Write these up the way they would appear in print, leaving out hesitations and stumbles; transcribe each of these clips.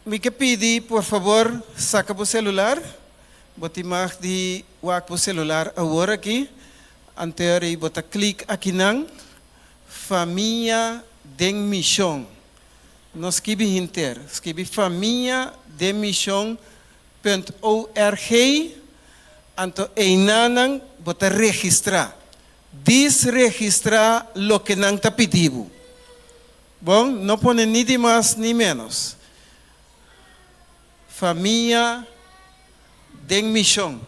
Mi ke pidi por fabor saka bo celular, bo tin mag di wak bo celular awor aki, anto ei bo ta klik akinan, Famia den Mishon. No skibi hinter, skibi Famia den Mishon punt org, anto einanan bo ta registrá. Dis registrá loke nan ta pidi bo. Bon, no pone ni di mas ni ménos. Famia den mishon.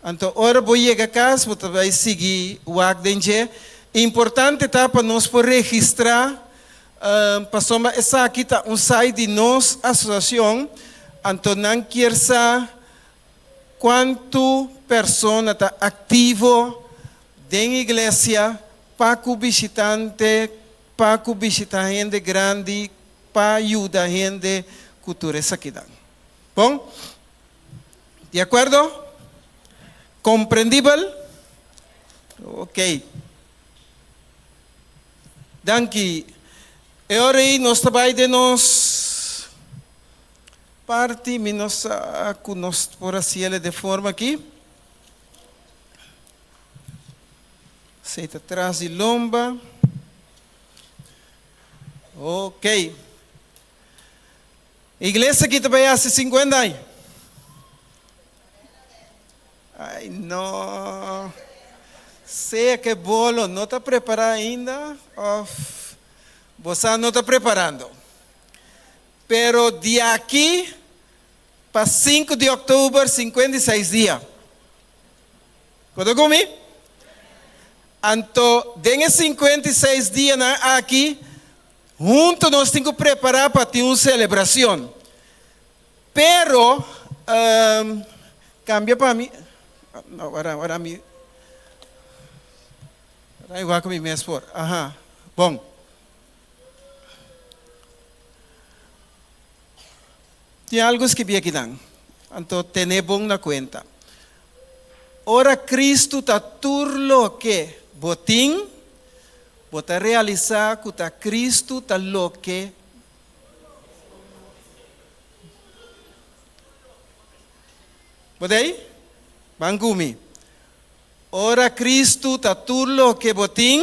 Anto ora bo yega kas bo ta bai sigui wak den dje. Importante ta pa nos por registrá pasobra esaki ta un site di nos asosiashon, anto nan kier sa kuantu persona ta aktivo den iglesia pa ku bishitante, pa ku bishita hende grandi, pa yuda hende ku tur esakinan. Bon? Di akuerdo? Komprendibel? Ok. Danki. E ora ei nos ta bai den nos parti, mi no sa ku nos por hasiel de forma aki. Esei ta tras di lomba. Ok. Iglesia aki ta bai hasi sinkuenta aña. Ai no. Sea ke bolo no ta prepará ainda òf bo sa no ta preparando. Pero di aki pa sinku di òktober 56 dia. Bo ta ku mi? Anto den e 56 dianan aki hunto nos tin ku prepará pa tin un selebrashon. Pero kambia pa mi, no wara wara mi wara igual ku mi mes por, aha, bon. Tin algu skibí akinan, anto tene bon na kuenta. Ora Kristu ta tur loke bo tin, bo ta realisá ku ta Kristu ta loke bo ta ei? Ban ku mi. Ora Kristu ta tur loke bo tin,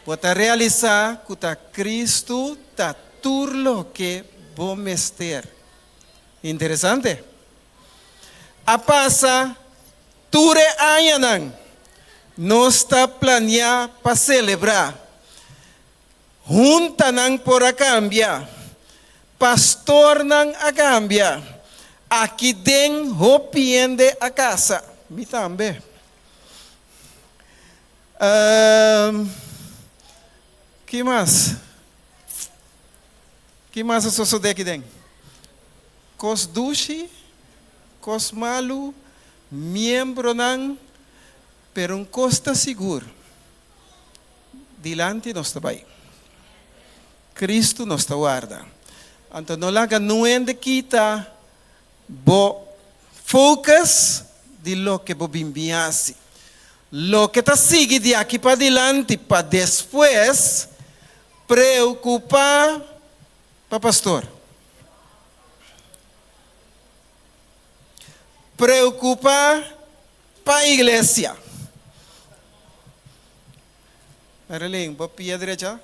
Bo ta realisá ku ta Kristu ta tur loke bo mester. Interesante! A pasa tur e añanan nos ta planeá pa selebrá. Huntanan por a kambia, pastornan a kambia, aki den hopi hende a kasa, mi tambe. Ehm, ki mas? Ki mas a sosodé aki den? Kos dushi, kos malu, miembronan, pero un kos ta sigur, dilanti nos ta bai. Kristu nos ta warda. Anto no laga nuende kita Bo focus di loke bo bin bin hasi. Loke ta sigui di aki padilanti pa despues preocupa pa pastor. Preocupa pa iglesia. Marilyn, bo pia drecha?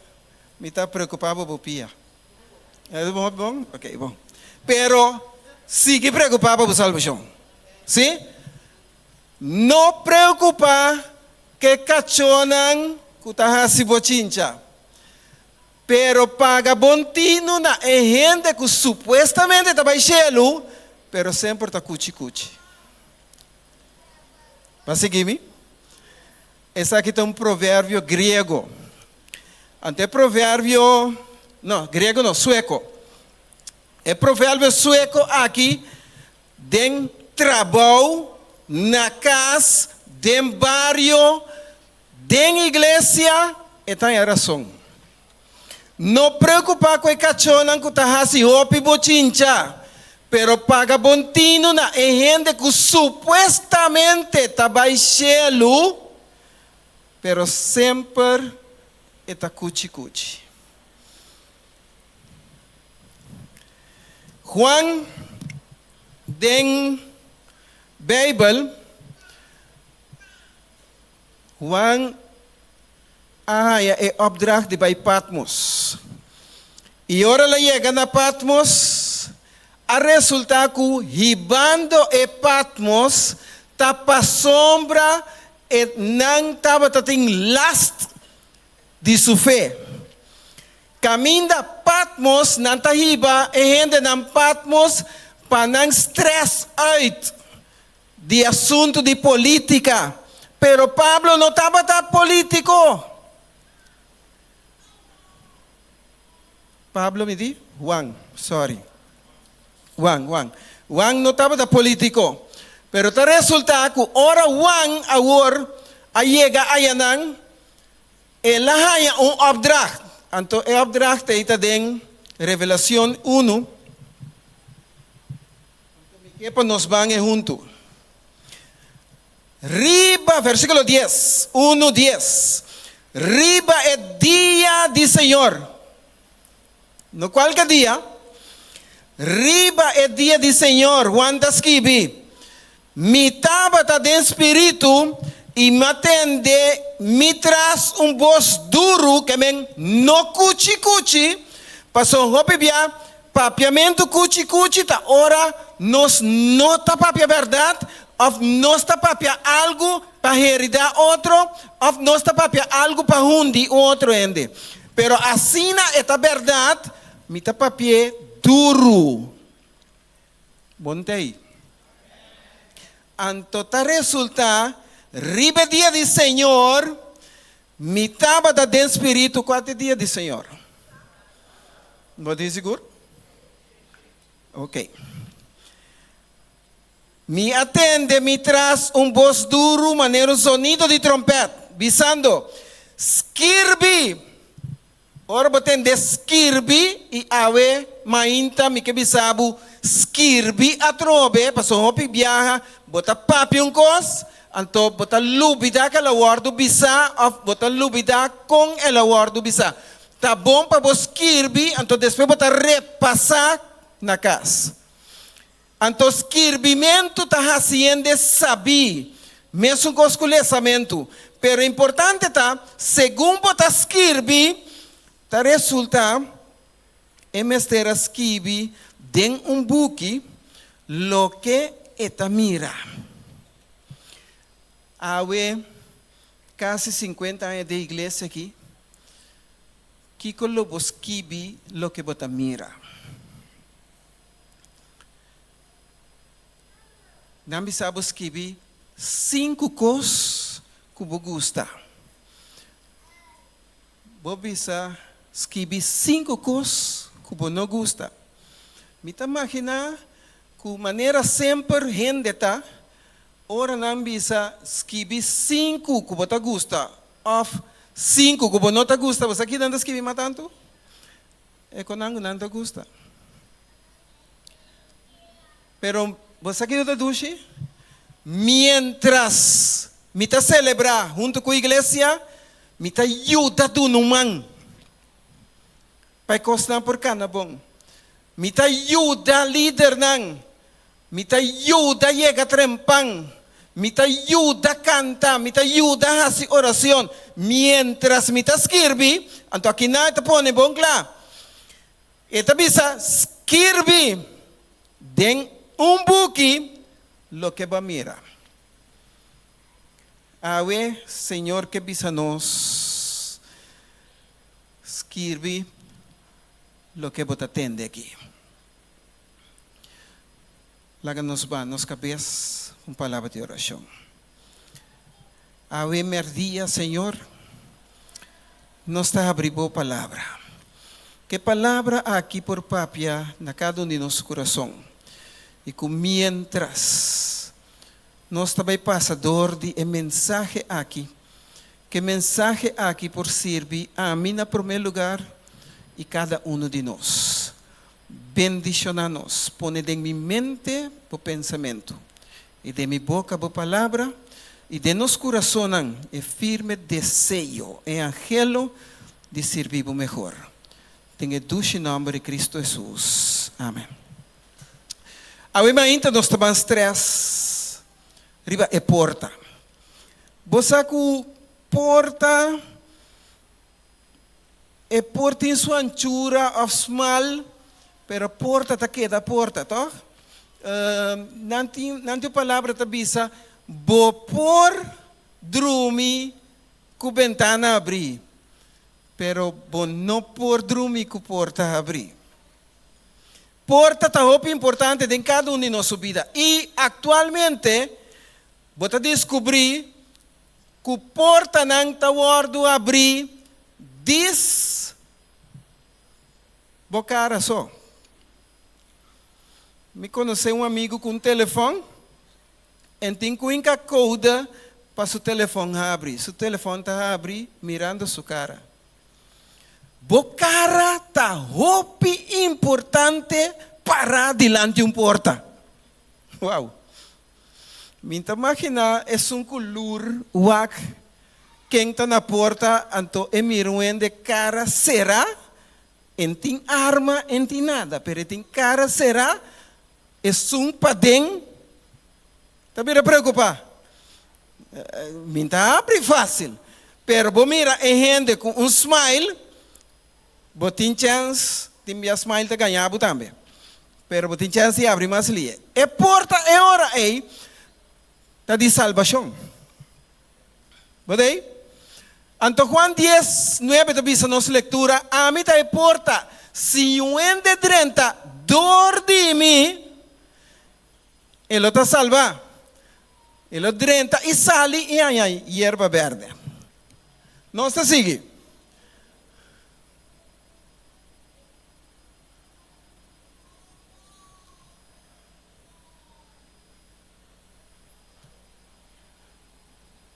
Mi ta preocupa pa bo pia. E bon, bon? Ok, bon. Pero sigui preokupá pa bo salbashon. Sí? No preokupá ku e kachónan ku ta hasi bo chincha. Pero paga bon tinu na e hende ku supuestamente ta bai shelu, pero semper ta kuchi kuchi. Bo a sigui mi? Esaki ta un proverbio griego. Anto e proverbio, no, griego no, sueco. E proverbio sueco aki den trabou, na cas, den bario, den iglesia, e ta haña rason. No preocupa cu e cachonan cu ta haci hopi bochincha, pero paga bon tinu na e hende cu supuestamente ta bay cielu, pero semper. e ta kuchi kuchi. Juan den Beibel, Juan a haña e opdracht di bai Patmos. I ora el a yega na Patmos, a resultá ku hibando e Patmos ta pasobra e nan tabata tin last di su fe. Kaminda Patmos nan ta hiba e hendenan Patmos pa nan stress uit di asuntu di polítika. Pero Pablo no tabata polítiko. Pablo mi di? Juan, sorry. Juan, Juan. Juan no tabata polítiko. Pero ta resultá ku ora Juan awor a yega ayanan, El a haña un opdracht. Anto e opdracht ei ta den Revelacion unu. Anto mi ke pa nos ban e huntu. Riba, versiculo dies, unu dies, Riba e dia di Señor, no kualke dia, riba e dia di Señor, Juan ta skibi, Mi tabata den spiritu i mi a tende mi tras un bos duru, ke men no kuchi kuchi, pasobra hopi bia papiamentu kuchi kuchi ta ora nos no ta papia bèrdat òf nos ta papia algu pa heridá otro òf nos ta papia algu pa hundi un otro hende. Pero asina e ta bèrdat, mi ta papi'é duru. Bon tei. Anto ta resulta riba e dia di Señor mi tabata den spiritu. Kua ta e dia di Señor? Bo tin sigur? Ok. Mi a tende mi tras un bos duru manera un zonido di trompèt, bisando, Skirbi! Ora bo tende skirbi i awe mainta mi ke bisa bo skirbi atrobe pasobra hopi biaha bo ta papia un kos anto bo ta lubida ke el a wòrdu bisa òf bo ta lubida kon el a wòrdu bisa. Ta bon pa bo skirbi anto despues bo ta repasá na kas. Anto skirbimentu ta hasi hende sabí, mesun kos ku lesamentu. Pero importante ta, segun bo ta skirbi, ta resultá e mester a skibi den un buki loke e ta mira. Awe, kasi sinkuenta aña den iglesia aki, kiko lo bo skibi loke bo ta mira? Nan bisa bo skibi sinku kos ku bo gusta. Bo bisa skibi sinku kos ku bo no gusta. Mi ta maginá ku manera semper hende ta ora nan bisa skibi sinku ku bo ta gusta òf sinku ku bo no ta gusta. Bo sa ki nan ta skibi mas tantu? E konan ku nan ta gusta. Pero bo sa kiko ta dushi? Mientras mi ta selebrá huntu ku iglesia, mi ta yuda duna un man pa e kosnan por kana bon. Mi ta yuda lidernan. Mi ta yuda yega trempan. Mi ta yuda kanta. Mi ta yuda hasi oracion. Mientras mi ta skirbi, anto akinan e ta pone bon kla. E ta bisa, Skirbi den un buki loke bo a mira. Awe Señor ke bisa nos, Skirbi loke bo ta tende aki. Laga nos ba nos kabes un palabra di orashon. Awe merdia, Señor, nos ta habri Bo Palabra. Ku e Palabra aki por papia na kada un di nos kurason i ku miéntras nos ta bai pasa dor di e mensahe aki, ku e mensahe aki por sirbi ami na promé lugar i kada unu di nos. Bendiciona nos, pone den mi mente bo pensamentu, i den mi boca bo palabra, i den nos curasonnan e firme deseo, e anhelo. di sirbi bo mehor. Den e dushi nòmber di Kristu Hesus. Amen. Awe mainta nos ta ban strès riba e porta. Bo sa ku porta e por tin su anchura òf smal, pero porta ta keda porta, tòg? Nan tin nan tin un palabra ta bisa, bo por drumi ku bentana abrí, pero bo no por drumi ku porta habrí. Porta ta hopi importante den kada un di nos su bida i aktualmente bo ta deskubrí ku portanan ta wòrdu habrí dis bo kara so. Mi konosé un amigu ku un telefòn. En tin cu inca code pa su telefon habri. Su telefon ta habri mirando su cara. Bo cara ta hopi importante para dilanti un porta. Wow! Mi ta magina esun cu lur wak ken ta na porta anto e mira un hende cara cera, en tin arma, en tin nada, pero e tin cara cera. Esun paden ta bira preokupá. Mi ta abri fásil, pero bo mira e hende ku un smile, bo tin chèns, tin bia smile ta gaña bo tambe, pero bo tin chèns di abri mas lie. E porta e ora ei ta di salbashon. Bo ta ei? Anto Juan dies, nuebe ta bisa nos lektura, Ami ta e porta, si un hende drenta dor di mi, e lo ta salbá. E lo drenta i sali i haña yerba bèrdè. Nos ta sigui.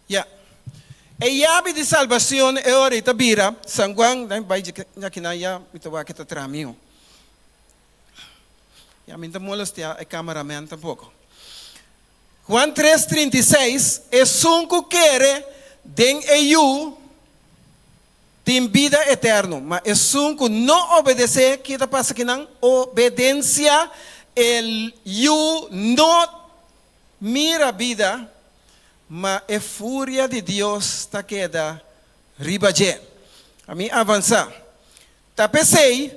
Ya. E yabi di salbacion e ora ei ta bira, San Juan, dan bai djakinan ya mi ta wak e ta traha miho. Ya mi no ta molestia e cameraman tampoco. Juan tres 36, Esun cu kere den e Yu tin bida eterno, ma esun cu no obedece, ki ta pasa kinan? Obedencia, e Yu no Mira bida, ma e furia di Dios ta keda riba dje. Ami avansá. Ta p'esei,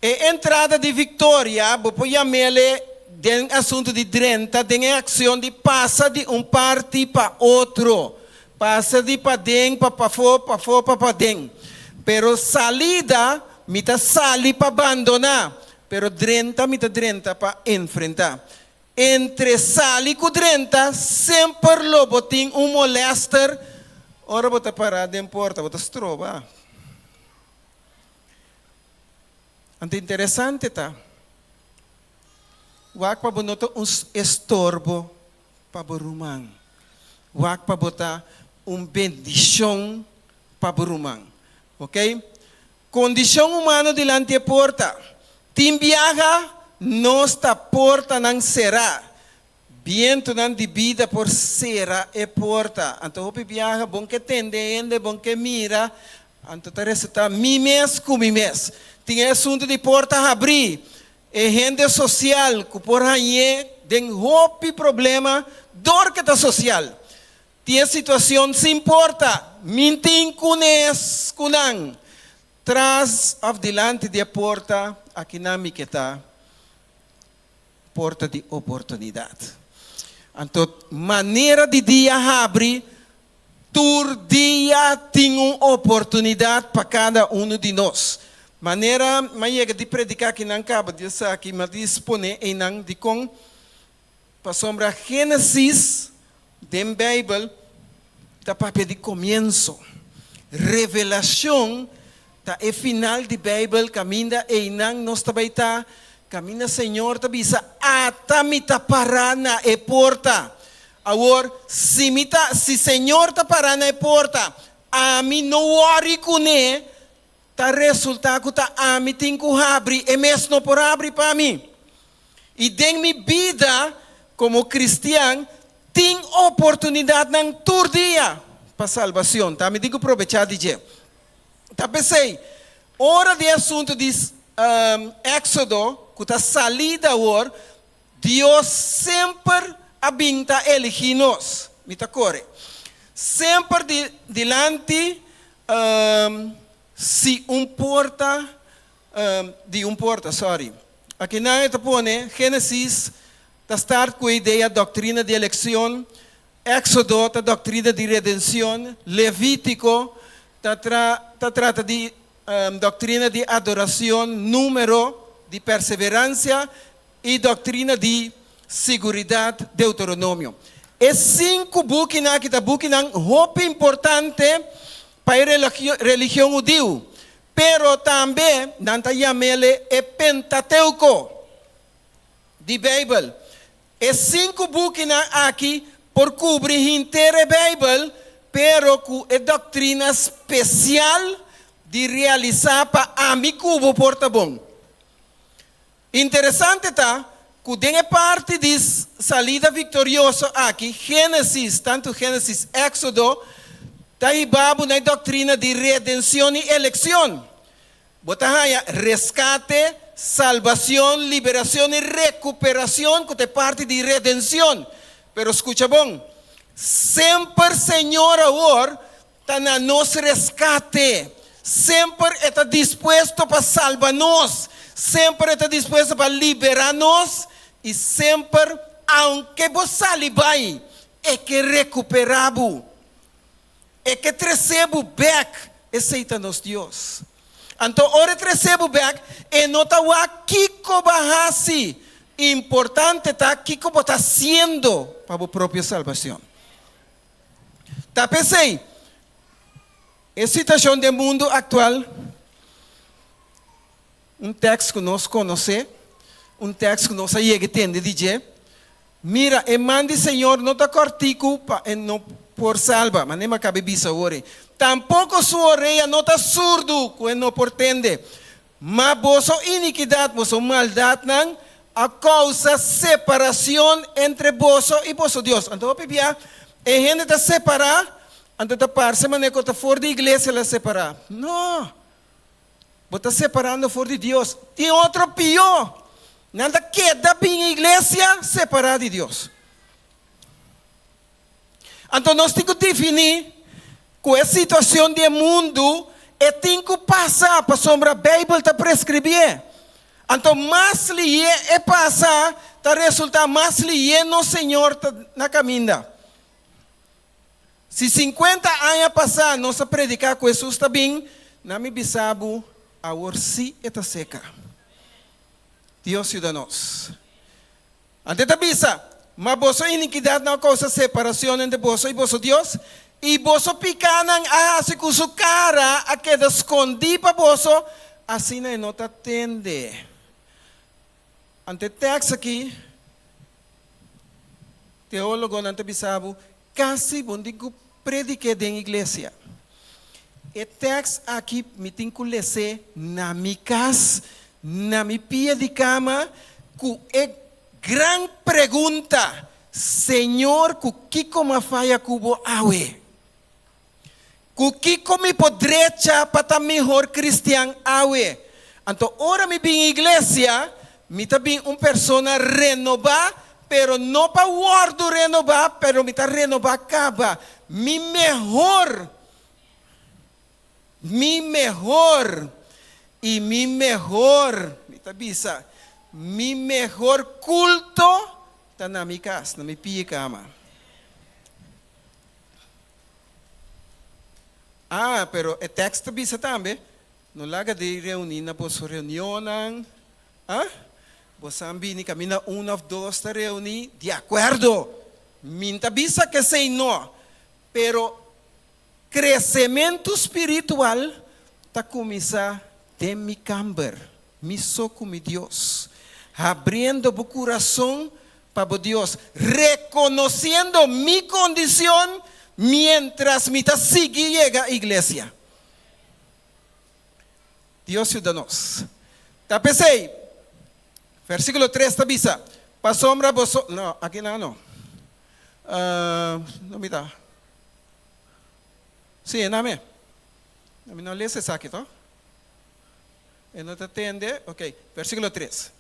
e entrada di viktoria bo por yam'el den asuntu di drenta den e akshon di pasa di un parti pa otro, pasa di paden pa pafó, pafó pa paden. Pero salida, mi ta sali pa bandoná, pero drenta mi ta drenta pa enfrentá. Entre sali ku drenta semper lo bo tin un molèster ora bo ta pará den porta, bo ta stroba. Anto interesante ta, wak pa bo no ta un estorbo pa bo ruman, wak pa bo ta un bendishon pa bo ruman. Ok? Kondishon humano dilanti e porta. Tin biaha nos ta portanan será. Bientunan di bida por sera e porta. Anto hopi biaha bon ke tende hende, bon ke mira, anto ta resultá mi mes ku mi mes. Tin e asuntu di porta habrí. E hende sosial ku por hañ'é den hopi problema dor ke ta sosial. Tin e situacion sin porta, min tin cunes cu nan. Tras of dilanti di e porta, akinan mi ke ta porta di oportunidad. Anto manera di dia habri, tur dia tin un oportunidad pa cada uno di nos. Manera mi a yega di predica akinan caba di esaki, mi a dispone einan dicon Pasobra Génesis den Beibel ta papia di komienso. Revelashon ta e final di Beibel kaminda einan nos ta bai ta, kaminda Señor ta bisa, Ata mi ta pará na e porta. Awor, si mi ta, si Señor ta pará na e porta, ami no wòri kuné, ta resultá ku ta ami tin ku habri, e mes no por habri pa mi. I den mi bida komo kristian tin oportunidatnan tur dia pa salbacion. Ta mi tin ku probechá di dje. Ta p'esei, ora di e asuntu di Éksodo, ku ta salida awor, Dios semper a bin ta eligí nos. Mi ta kore. Semper di dilanti si un porta, di un porta, sorry. Akinan e ta pone, Génesis ta start ku e idea doktrina di elekshon, Éksodo ta doktrina di redenshon, Levítiko ta ta trata di doktrina di adorashon, Número di perseveransia i doktrina di siguridat, Deuteronomio. E sinku bukinan aki ta bukinan hopi importante pa e religion hudiu, pero tambe nan ta yam'ele e Pentateuko di Beibel. E sinku bukinan aki por kubri henter e Beibel, pero ku e doktrina spesial di realisá pa ami ku bo por ta bon. Interesante ta ku den e parti di salida viktorioso aki, Génesis, tantu Génesis, Éksodo, ta hiba bo na e doktrina di redenshon i elekshon. Bo ta haña reskate, salbacion, liberacion i recuperacion cu ta e parti di redencion. Pero scucha bon, semper Señor awor ta na nos reskate. Semper E ta dispuesto pa salba nos. Semper E ta dispuesto pa libera nos. I semper, aunke bo sali bai, E ke recupera bo. E ke trese bo bek, esei ta nos Dios. Anto ora e trese bo bek, e no ta wak kiko bo a hasi, importante ta kiko bo ta hasiendo pa bo propio salbacion. Ta p'esei, e situacion den mundo actual, un tekst ku nos konosé, un tekst ku nos a yega tende di dje, Mira, e man di Señor no ta kòrtiku pa e no por salba, manera mi a kaba di bisa awor ei. Tampoko su orea no ta surdu ku e no por tende. Ma boso inikidat, boso maldatnan, a kousa separacion entre boso i boso Dios. Anto hopi bia e hende ta separá, anto ta parse manera ku ta for di iglesia el a separá. No! Bo ta separando for di Dios. Tin otro pió. Nan ta keda bin iglesia separá di Dios. Anto nos tin ku definí ku e situashon di e mundu e tin ku pasa pasobra Beibel ta preskribié. Anto mas lihé e pasa ta resultá mas lihé nos Señor ta na kaminda. Si sinkuenta aña pasá nos a prediká ku Hesus ta bin, na mi bisa bo, awor sí e ta seka. Dios yuda nos. Anto e ta bisa, Ma boso inikidatnan a kousa separashon entre boso i boso Dios, i boso pikánan a hasi ku su kara a keda skondí pa boso, asina e no ta tende. Anto e tèks akí, teólogonan ta bisa bo, Kasi bo no tin ku predik'é den iglesia. E tèks aki mi tin ku les'é na mi kas, na mi pia di kama, ku e gran pregunta, Señor, ku kiko mi a faya ku bo awe? Ku kiko mi por drecha pa ta mihor kristian awe? Anto ora mi bin iglesia, mi ta bin un persona renobá, pero no pa wòrdu renobá, pero mi ta renobá kaba. Mi mehor, mi mehor, i mi mehor, mi ta bisa, mi mehor kulto ta na mi kas, na mi pia kama. Ah, pero e tekst ta bisa tambe, No laga di reuní na boso reunionnan. Ah? Boso a bini kaminda un òf dos ta reuní? Di akuerdo! Mi n'ta bisa ku esei no. Pero kresementu spiritual ta kuminsá den mi kamber, mi so ku mi Dios, habriendo bo kurason pa bo Dios, reconociendo mi condicion mientras mi ta sigui yega iglesia. Dios yuda nos. Ta p'esey, versiculo tres ta bisa, Pasobra boso, no, aki nan no. No mi ta. Si, e nan me. Mi no a lesa esaki to. E no ta tende? Ok, versíkulo tres.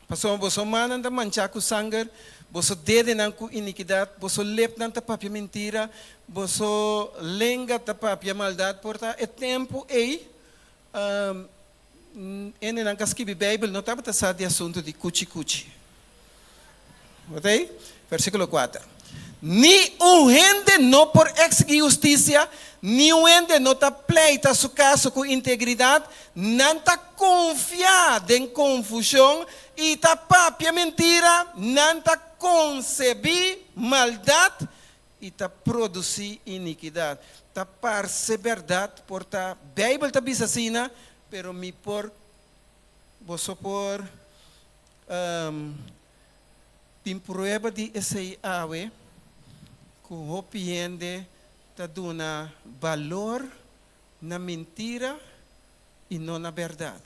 Pasobra boso mannan ta manchá ku sanger, boso dedenan ku inikidat, boso lepnan ta papia mentira, boso lenga ta papia maldat. Por ta e tempu ei, hendenan ku a skibi Beibel no tabata sa di asuntu di kuchi kuchi. Bo ta ei? Versíkulo kuater, Ni un hende no por eksigí hustisia, ni un hende no ta pleita su kaso ku integridat, nan ta konfia den konfushon i ta papia mentira, nan ta konsebí maldat i ta produsí inikidat. Ta parse bèrdat, por ta Beibel ta bisa asina, pero mi por, boso por. Tin prueba di esei awe ku hopi hende ta duna balor na mentira i no na bèrdat.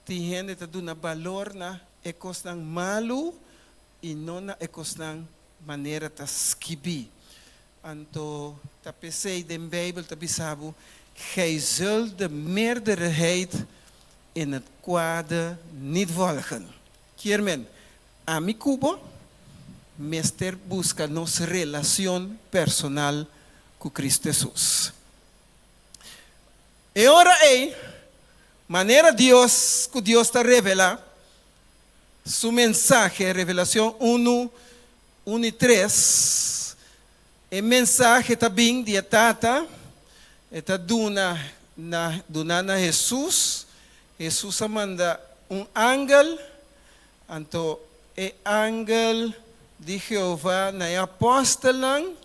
Tin hende ta duna balor na e kosnan malu i no na e kosnan manera ta skibí. Anto ta p'esei den Beibel ta bisa bo, Gij zult de meerderheid in het kwade niet volgen. Kier men, ami ku bo mester buska nos relacion personal ku Cristo Hesus. E ora ei, manera Dios ku Dios ta revela Su mensahe, Revelacion unu, unu i tres, e mensahe ta bin di e Tata, e ta duna na duna na Hesus, Hesus a manda un angel, anto e angel di Jehová na e apòstelnan,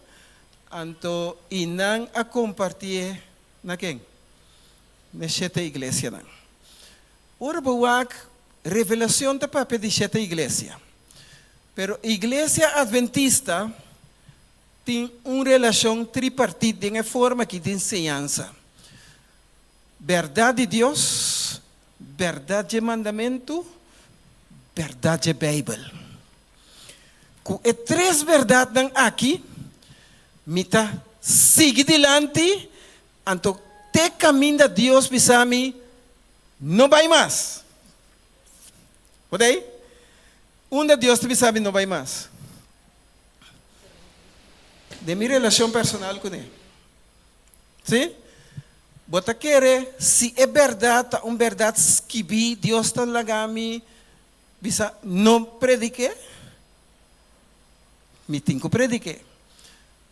anto i nan a kompartié na ken? Na e shete iglesianan. Ora bo wak Revelacion ta papia di shete iglesia. Pero Iglesia Adventista tin un relacion tripartit den e forma aki di enseñansa, Berdad di Dios, berdad dje mandamentu, berdad dje Bijbel. Cu e tres berdadnan aki mi ta sigui dilanti anto te caminda Dios bisa mi No bai mas. Bo ta ei? Unda Dios ta bisa mi no bai mas? Den mi relashon personal kuné. Sí? Bo ta kere si e bèrdat ta un bèrdat skibí, Dios ta laga mi bisa no predik'é? Mi tin ku predik'é.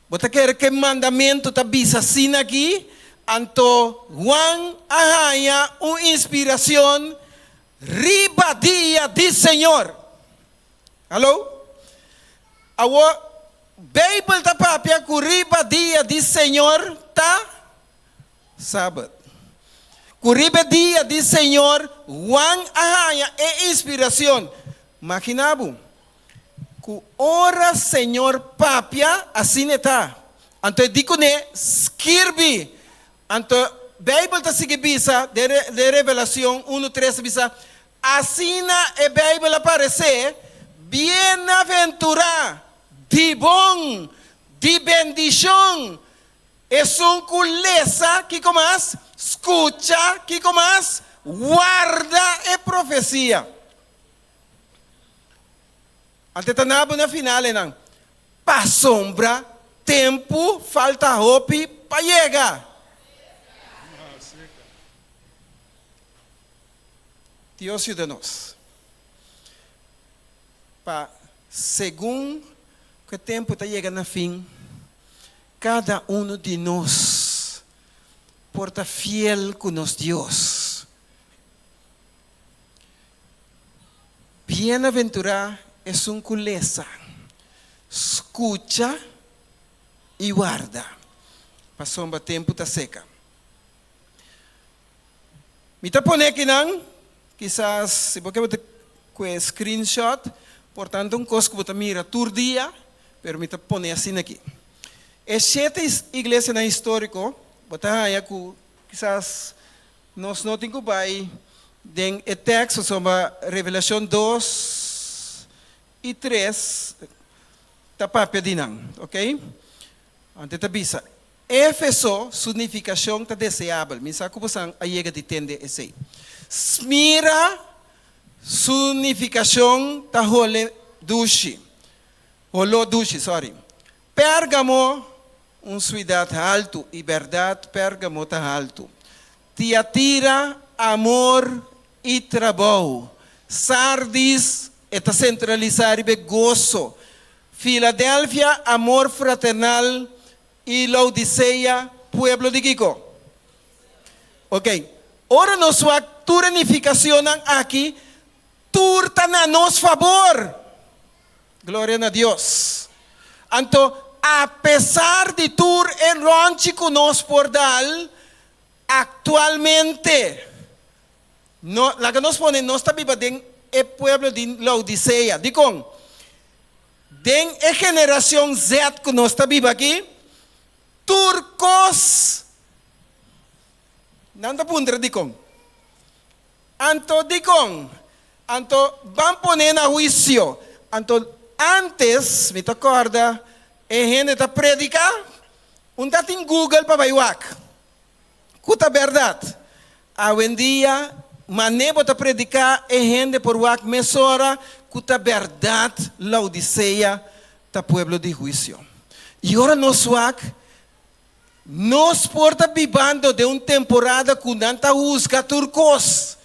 Bo ta kere ku e mandamentu ta bisa asina aki? Anto Juan a haña un inspiracion riba dia di Señor. Hallo? Awor, Bijbel ta papia ku riba dia di Señor ta Sabat. Ku riba e dia di Señor Juan a haña e inspiracion. Magina bo. Ku ora Señor papia, asina e ta. Anto e di kuné, Skirbi. Anto Beibel ta sigui bisa den den Revelacion unu tres ta bisa, Asina e Beibel a paresé, Bienaventurá, di bon, di bendishon, esun ku lesa, kiko mas? Skucha, kiko mas? Warda e profesia. Ante ta na bo na finalenan. Pasobra tempu falta hopi pa yega. Dios yuda nos pa segun ku e tempu ta yega na fin, kada unu di nos por ta fiel ku nos Dios. Bienaventurá esun ku lesa, skucha i warda, pasobra tempu ta seka. Mi ta pone akinan, kisas si bo ke bo ta kue screenshot, por tanto un kos ku bo ta mira tur dia, pero mi ta pone asina aki. E shete iglesianan históriko, bo ta haña ku kisas Nos no tin ku bai den e teksto pasobra Revelashon dos i tres ta papia di nan, ok? Anto e ta bisa. Éfeso su nifikashon ta deseabel. Mi sa ku bosan a yega di tende esei. Smira su nifikashon ta hole dushi, holó dushi, sorry. Pérgamo, un suidat haltu, i bèrdat Pérgamo ta haltu. Tiatira, amor i trabou. Sardis, e ta sentralisá riba e goso. Filadelfia, amor fraternal i Laodisea, pueblo di kiko? Ok, ora nos wak tur e nificacionnan aki, tur ta na nos fabor. Gloria na Dios. Anto, apesar di tur e ronchi cu nos por dal, actualmente, no, laga nos pone, nos ta biba den e pueblo di Laodisea. Dikon? Den e generacion Z cu nos ta biba aki, Tur kos nan ta puntra dikon. Anto dikon? Anto ban pone na huisio. Anto antes mi ta kòrda e hende ta prediká, un ta tin Google pa bai wak ku ta bèrdat. Awendia mane bo ta prediká e hende por wak mesora ku ta bèrdat Laodisea ta pueblo di huisio. I ora nos wak, nos por ta bibando den un temporada ku nan ta husga tur kos,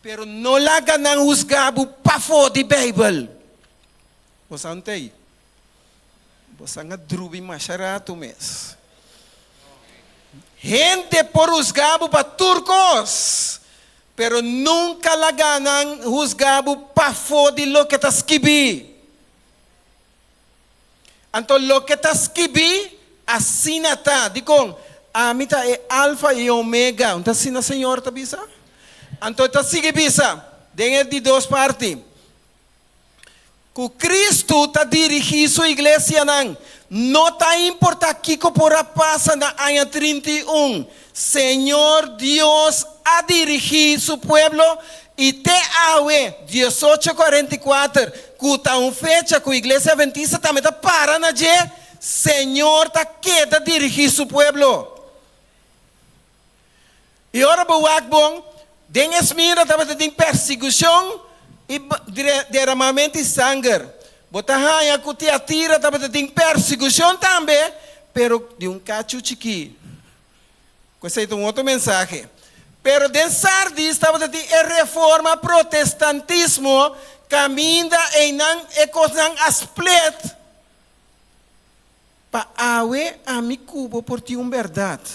pero no laga nan husga bo pafó di Beibel. Bo sa ntei? Bo san a drubi masha ratu mes. Hende por husga bo pa tur kos, pero nunka laga nan husga bo pafó di loke ta skibí. Anto loke ta skibí, asina ta. Dikon? Ami ta e Alfa i Omega. Un ta asina Señor ta bisa? Anto e ta sigui bisa den e di dos parti, ku Kristu ta dirigí su iglesianan. No ta importá kiko por a pasa na aña 31, Señor Dios a dirigí su pueblo i te awe, 1844, ku ta un fecha ku Iglesia Adventista tambe ta para na dje, Señor ta keda dirigí su pueblo. I ora bo wak bon, den Esmirna tabata tin persigushon i deramamentu di sanger. Bo ta haña ku Tiatira tabata tin persigushon tambe, pero di un kachu chikí. Ku esei ta un otro mensahe. Pero den Sardis tabata tin e reforma protestantismo kaminda einan e kosnan a split. Pa awe ami ku bo por tin un bèrdat.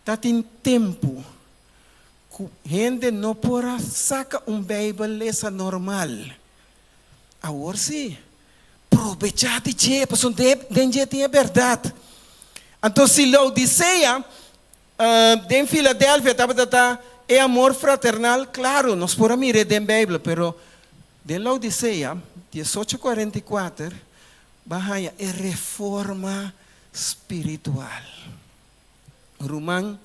Ta tin tempu ku hende no por a saka un Beibel lesa normal. Awor sí, probechá di dje, pasobra den dje tin e bèrdat. Anto si Laodisea den Filadelfia tabata ta e amor fraternal, klaru, nos por a mir'é den Beibel, pero den Laodisea, 1844, Bo a haña e reforma spiritual. Ruman,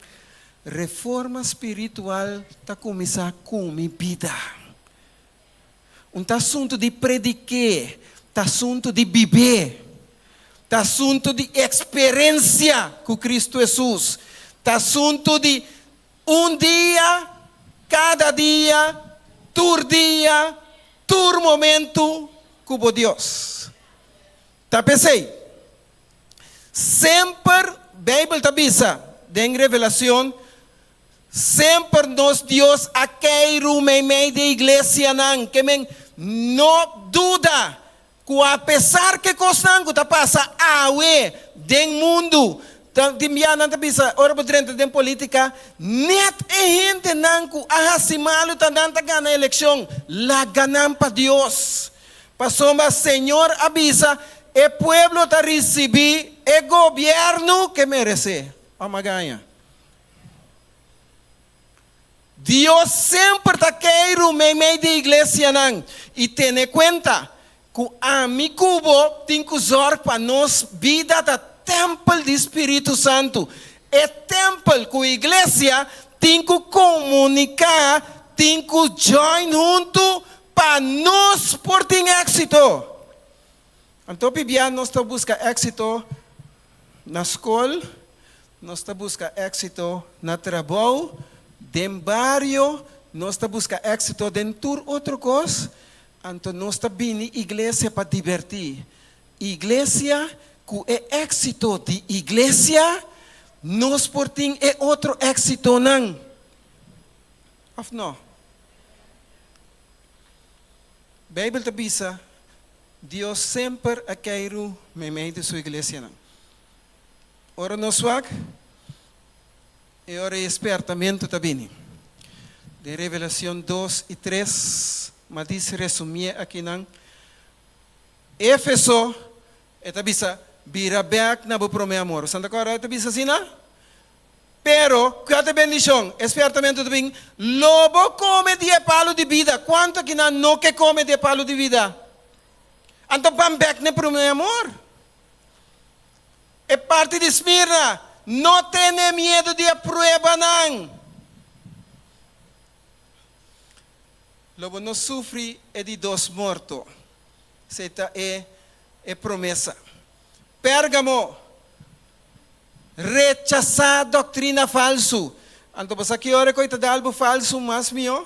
reforma spiritual ta kuminsá ku mi bida. Un ta asuntu di predik'é, ta asuntu di bib'é, ta asuntu di eksperensia ku Kristu Hesus, ta asuntu di un dia, kada dia, tur dia, tur momentu ku bo Dios. Ta p'esei, semper Beibel ta bisa den Revelacion, semper nos Dios a keiru meimei di e iglesianan, ke men no duda ku apesar ku e kosnan ku ta pasa awe den mundu, ta tin bia nan ta bisa ora bo drenta den politica, net e hendenan ku a hasi malu ta nan ta gana elekshon, laga nan pa Dios. Pasobra Señor a bisa, E pueblo ta risibí e gobièrnu ke meresé. Ò magaña. Dios semper ta keiru meimei di iglesianan i tene kuenta ku ami ku bo tin ku zòrg pa nos bida ta tèmpel di Spiritu Santu. E tèmpel ku iglesia tin ku komuniká, tin ku join huntu Pa nos por tin éksito. Anto pibia nos ta buska éksito na skol. Nos ta buska éksito na trabou, den bario, nos ta buska éksito den tur otro kos, anto nos ta bini iglesia pa dibertí. Iglesia, ku e éksito di iglesia, nos por tin e otro éksitonan. Òf no? Beibel ta bisa, Dios semper a keiru meimei di su iglesianan. Ora nos wak, e ora e spertamentu ta bini. Den Revelacion dos i tres, ma dis resumié akinan, Efeso, e ta bisa, Bira bek na bo promé amor. Santa Cora e ta bisa asina? Pero, kua ta e bendishon? E spertamentu ta bin, Lo bo kome di e palu di bida. Kuantu akinan no ke kome di e palu di bida? Anto ban bek na e promé amor. E parti di Smirna, No tene miedu di e pruebanan. Lo bo no sufri e di dos morto. Esei ta e e promesa. Pérgamo, Rechasá doktrina falsu. Anto bo sa ki ora ku e ta dal bo falsu mas mihó?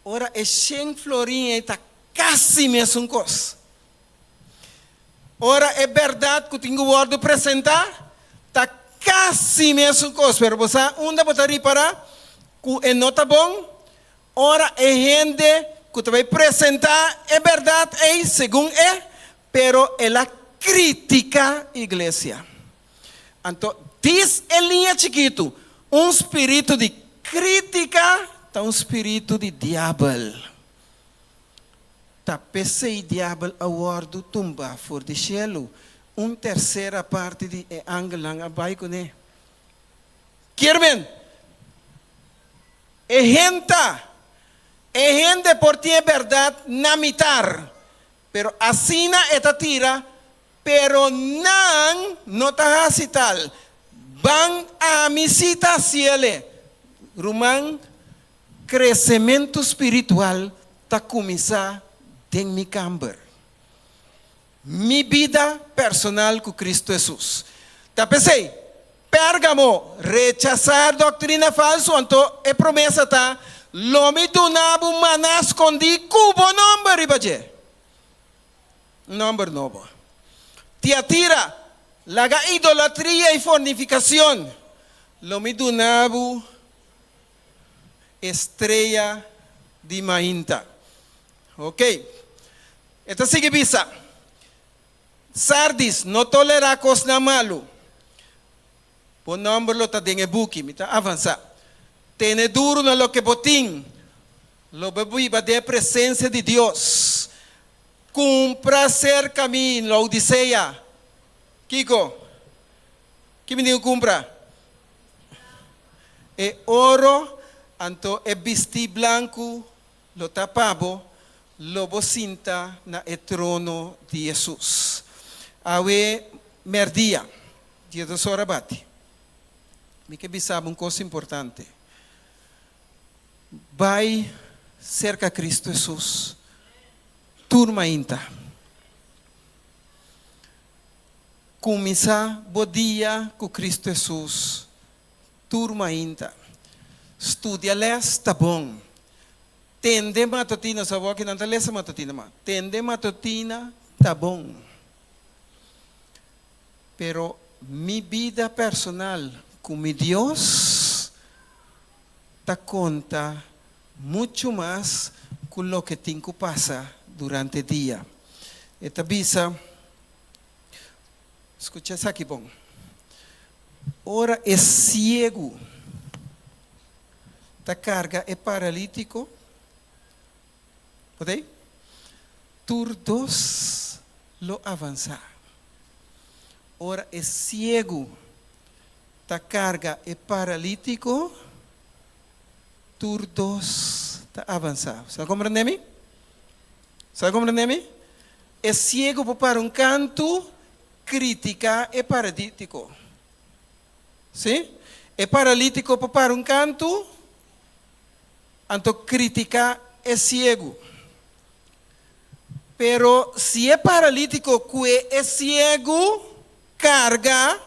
Ora e shen florin ei ta kasi mesun kos. Ora e bèrdat ku tin ku wòrdu presentá ta kasi mesun kos, pero bo sa unda bo ta ripará ku e no ta bon? Ora e hende ku ta bai presentá e bèrdat ei segun e, pero el a kritiká iglesia. Anto, dis e liña chikitu, un spiritu di krítika ta un spiritu di diabel. Ta p'esei diabel a wòrdu tumbá for di shelu, un tersera parti di e angelnan a bai kuné. Kier men, e henta, e hende por tin e bèrdat na mitar, pero asina e ta tira, pero nan no ta hasi tal. Ban ami si ta hasiele. Ruman, Kresementu spiritual ta kuminsá den mi kamber. Mi bida personal ku Kristu Hesus. Ta p'esei, Pérgamo, rechasá doktrina falsu, anto e promesa ta, Lo mi duna bo maná skondí ku bo nòmber riba dje. Un nòmber nobo. Tiatira, laga idolatria i fornifikashon. Lo mi duna bo Estrella di mainta. Ok. E ta sigui bisa, Sardis, no tolerá kosnan malu. Bo nòmber lo ta den e buki. Mi ta avansá. Tene duru na loke bo tin. Lo bo biba den e presensia di Dios. Kumpra serka mi, Laodisea. Kiko? Ki mi tin ku kumpra? E oro, anto e bistí blanku lo ta pa bo, lo bo sinta na e trono di Hesus. Awe mèrdia, diesdos ora bati. Mi ke bisa bo un kos importante. Bai serka Kristu Hesus tur mainta. Kuminsá bo dia ku Kristu Hesus tur mainta. Studia lès ta bon. Tende matutina, sa bo kinan ta lesa matutina ma tende matutina ta bon. Pero mi bida personal ku mi Dios ta konta muchu mas ku loke tin ku pasa durante dia. E ta bisa. Skucha esaki bon. Ora e siegu ta karga e paralítiko, otei? Tur dos lo avansá. Ora e siegu ta karga e paralítiko, tur dos ta avansá. Sa komprendé mi? Sa komprendé mi? E siego por para un kantu kritiká e paralítiko. Sí? E paralítiko por para un kantu anto kritiká e siegu. Pero si e paralítiko kue e siegu karga.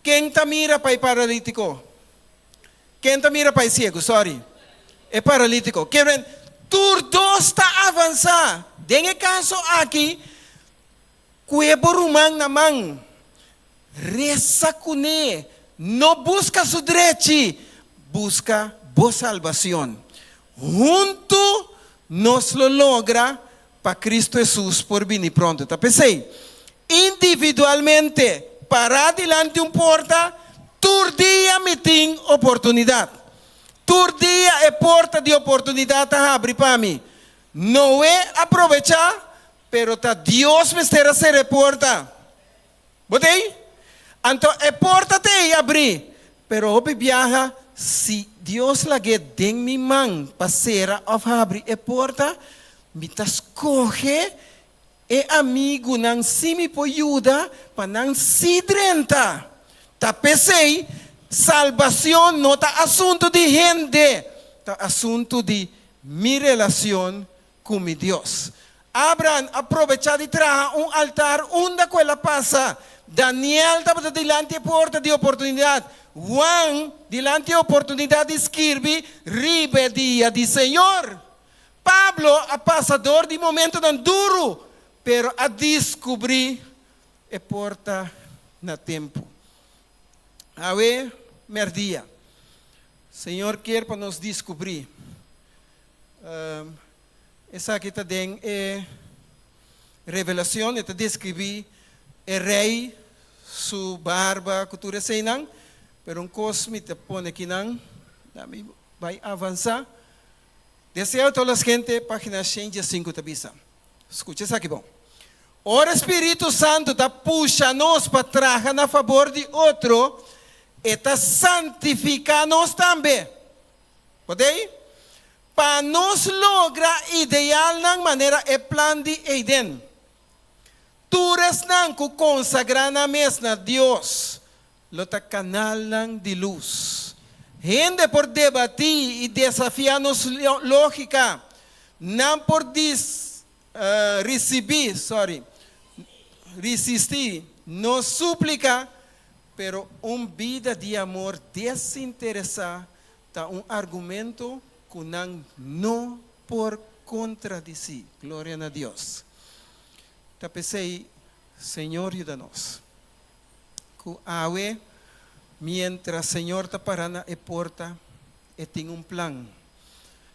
Ken ta mira pa e paralítiko? Ken ta mira pa e siegu? Sorry. E paralítiko. Ke men, tur dos ta avansá. Den e kaso aki, kue bo ruman na man, resa kuné, no buska su drechi, buska bo salbacion. Huntu nos lo logra pa Cristo Hesus por bini pronto. Ta p'esei, individualmente, pará dilanti un porta, tur dia mi tin oportunidat. Tur dia e porta di oportunidat ta habri pa mi. Noe a probechá, pero ta Dios mester a sera e porta. Bo ta ei? Anto e porta ta ei abrí, pero hopi biaha si Dios lag'é den mi man pa sera òf habri e porta, mi ta skohe e amigunan si mi por yuda pa nan sí drenta. Ta p'esei salbacion no ta asuntu di hende, ta asuntu di mi relacion ku mi Dios. Abraham a probechá di traha un altar unda ku el a pasa. Daniel tabata dilanti e porta di oportunidat. Juan dilanti e oportunidat di skirbi riba e dia di Señor. Pablo a pasa dor di momentonan duru, pero a diskubrí e porta na tempu. Awe mèrdia, Señor kier pa nos diskubrí. Esaki ta den e Revelacion, e ta describi e rey su barba cu tur eseynan, pero un cos mi ta pone akinan, na mi bay avansa. Deseo todas las gente, pagina 105 ta bisa. Scucha esaki bon. Ora Spiritu Santu ta pusha nos pa traha na fabor di otro, e ta santifica nos tambe. Bo dei? Pa nos logra idealnan manera e plan di Eden. Tur esnan ku konsagrá nan mes na Dios lo ta kanalnan di lus. Hende por debatí i desafiá nos lógika. Nan por dis risibí, sorry, risistí nos súplika, pero un bida di amor desinteresá Ta un argumento cu nan no por contradeci. Gloria na Dios. Ta p'esey Señor yuda nos. Cu awe, mientras Señor ta para na e porta, E tin un plan.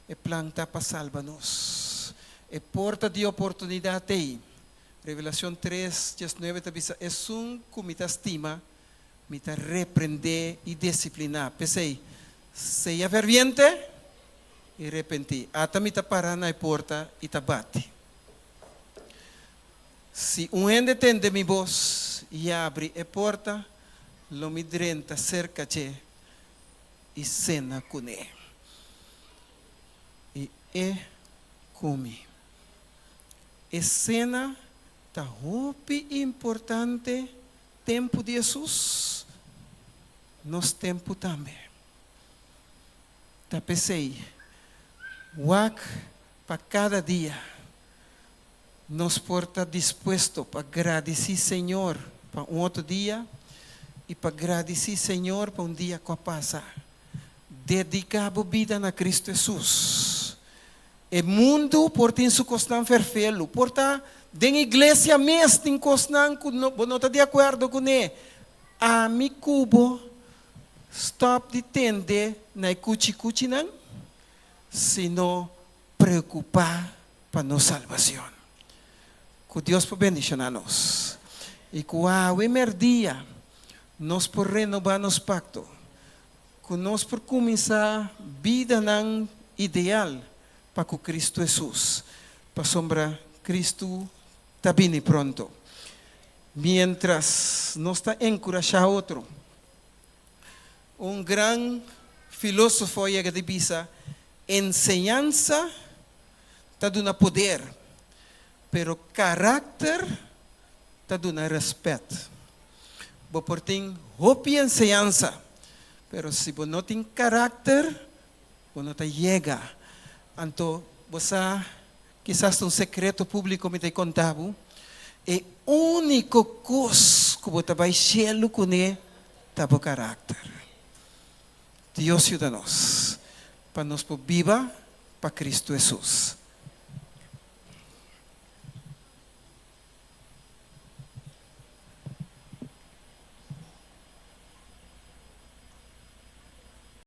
E plan ta pa salba nos. E porta di oportunidad t'ey. Revelacion tres, diesnuebe ta bisa, Esun cu mi ta stima, Mi ta reprendé i disipliná. P'esei, sea ferviente i repentí. Ata mi ta pará na e porta i ta bati. Si un hende tende mi bos i yabri e porta, lo mi drenta serka dje i sena kuné, i e ku mi. E sena ta hopi importante Tempu di Hesus, nos tempu tambe. Ta p'esei, wak pa kada dia nos por ta dispuesto pa gradisí Señor pa un otro dia i pa gradisí Señor pa un dia ku a pasa. Dediká bo bida na Kristu Hesus. E mundu por tin su kosnan ferfelu. Por ta den iglesia mes tin kosnan ku bo no ta di akuerdo kuné. Ami ku bo stòp di tende na e kuchikuchinan, sino preokupá pa nos salbacion. Ku Dios por bendishoná nos i ku awe mèrdia nos por renobá nos pakto. Ku nos por kuminsá bidanan ideal pa ku Kristu Hesus, pasobra Kristu ta bini pronto. Miéntras nos ta enkurashá otro, un gran filósofo a yega di bisa, Enseñansa ta duna poder, pero karakter ta duna rèspèt. Bo por tin hopi enseñansa, pero si bo no tin karakter, bo no ta yega. Anto bo sa, kisas ta un sekreto públiko mi ta konta bo, e úniko kos ku bo ta bai shelu kuné. Ta bo karakter. Dios yuda nos pa nos por biba pa Kristu Hesus.